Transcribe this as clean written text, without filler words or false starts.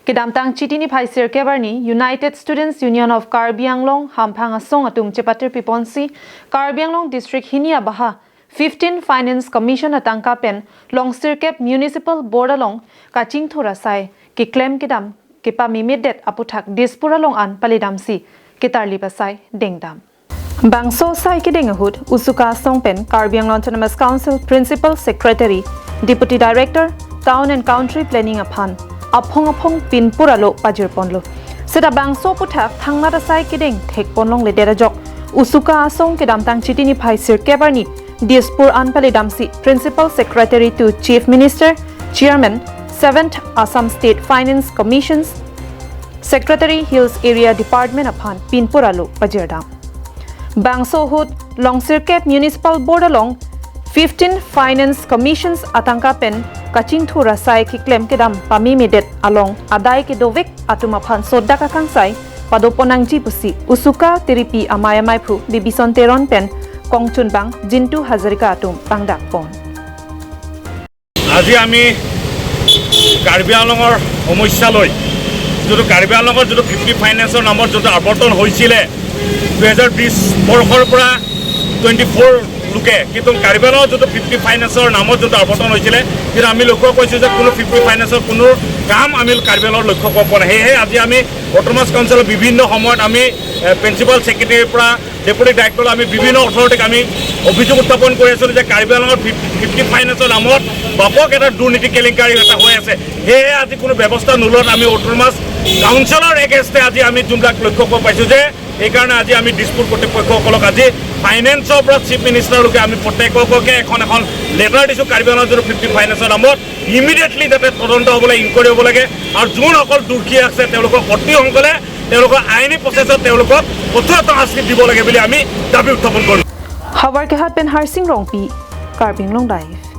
Kidam tang chitini phai sir kebarni United Students Union of Karbi Anglong hamphang asong atum chepatir piponsi Karbi Anglong District hinia baha 15 Finance Commission atangka pen long sirkep Municipal Board along kaching thura sai ki claim kidam ki pa mimidet aputhak Dispur along an palidam si kitarli pasai dengdam. Bangso sai ki dengahut usuka songpen Karbi Anglong Autonomous Council Principal Secretary, Deputy Director, Town and Country Planning aphan aphong aphong pinpuralo pajir ponlo. Seta bangso puthak thangna sai kideng thek ponlong le derajok usuka asong ke damtang chitini phai sir kebarni Dispur anpali damsi Principal Secretary to Chief Minister, Chairman, 7th Assam State Finance Commissions, Secretary, Hills Area Department aphan pinpuralo pajirdam. Bangso hut Longsirkep Municipal Board along 15 Finance Commissions atangka pen kaching thura sai ki claim kedam pami midet along adai ki dovek atuma phan sodda ka kangsai padoponang ji pusi usuka tiripi amaya phu bibison teron pen kongchun bang Jintu Hazarika atum pangdak pon. আজি আমি কাৰ্বি আংলঙৰ সমস্যা লৈ, যিটো কাৰ্বি আংলঙৰ যিটো 50 ফাইনেন্সৰ নামত যিটো আৱৰ্তন হৈছিলে 2020 বৰ্ষৰ পৰা 24 লোকে, কিন্তু কাৰ্বি আংলঙত যিটো 50 ফাইনেন্সৰ নামত যিটো আৱৰ্তন হৈছিলে, কিন্তু আমি লক্ষ্য কৰিছোঁ যে কোনো 50 ফাইনেন্সৰ কোনো কাম আমি কাৰ্বি আংলঙত লক্ষ্য কৰিব পৰা নাই। সেয়েহে আজি আমি অট'নমাছ কাউন্সিলৰ বিভিন্ন সময়ত আমি প্ৰিন্সিপাল ছেক্ৰেটেৰীৰ পৰা ডেপুটি ডাইৰেক্টৰ, আমি বিভিন্ন অথৰিটিক আমি অভিযোগ উত্থাপন কৰি আছিলোঁ যে কাৰ্বি আংলঙত 50 ফাইনেন্সৰ নামত ব্যাপক এটা দুৰ্নীতি কেলেংকাৰী এটা হৈ আছে। সেয়েহে আজি কোনো ব্যৱস্থা নোলোৱাত আমি অট'নমাছ কাউন্সিলৰ এগেইনষ্টে আজি আমি যোনবিলাক লক্ষ্য কৰিব পাইছোঁ যে সেইকাৰণে আজি আমি দিছপুৰ কৰ্তৃপক্ষসকলক আজি ফাইনেন্সৰ পৰা চিফ মিনিষ্টাৰলৈকে আমি প্ৰত্যেককে এখন এখন লেটাৰ দিছোঁ। কাৰ্বি আংলঙৰ যিটো 50 ফাইনেন্সৰ নামত ইমিডিয়েটলি যাতে তদন্ত হ'ব লাগে, ইনকুৱাৰী হ'ব লাগে আৰু যোনসকল দোষী আছে তেওঁলোকক অতি সোনকালে তেওঁলোকৰ আইনী প্ৰচেছত তেওঁলোকক কঠোৰ শাস্তি দিব লাগে বুলি আমি দাবী উত্থাপন কৰোঁ। Hawar ke hat pen Harsing Rongpi, Karbi Anglong Live.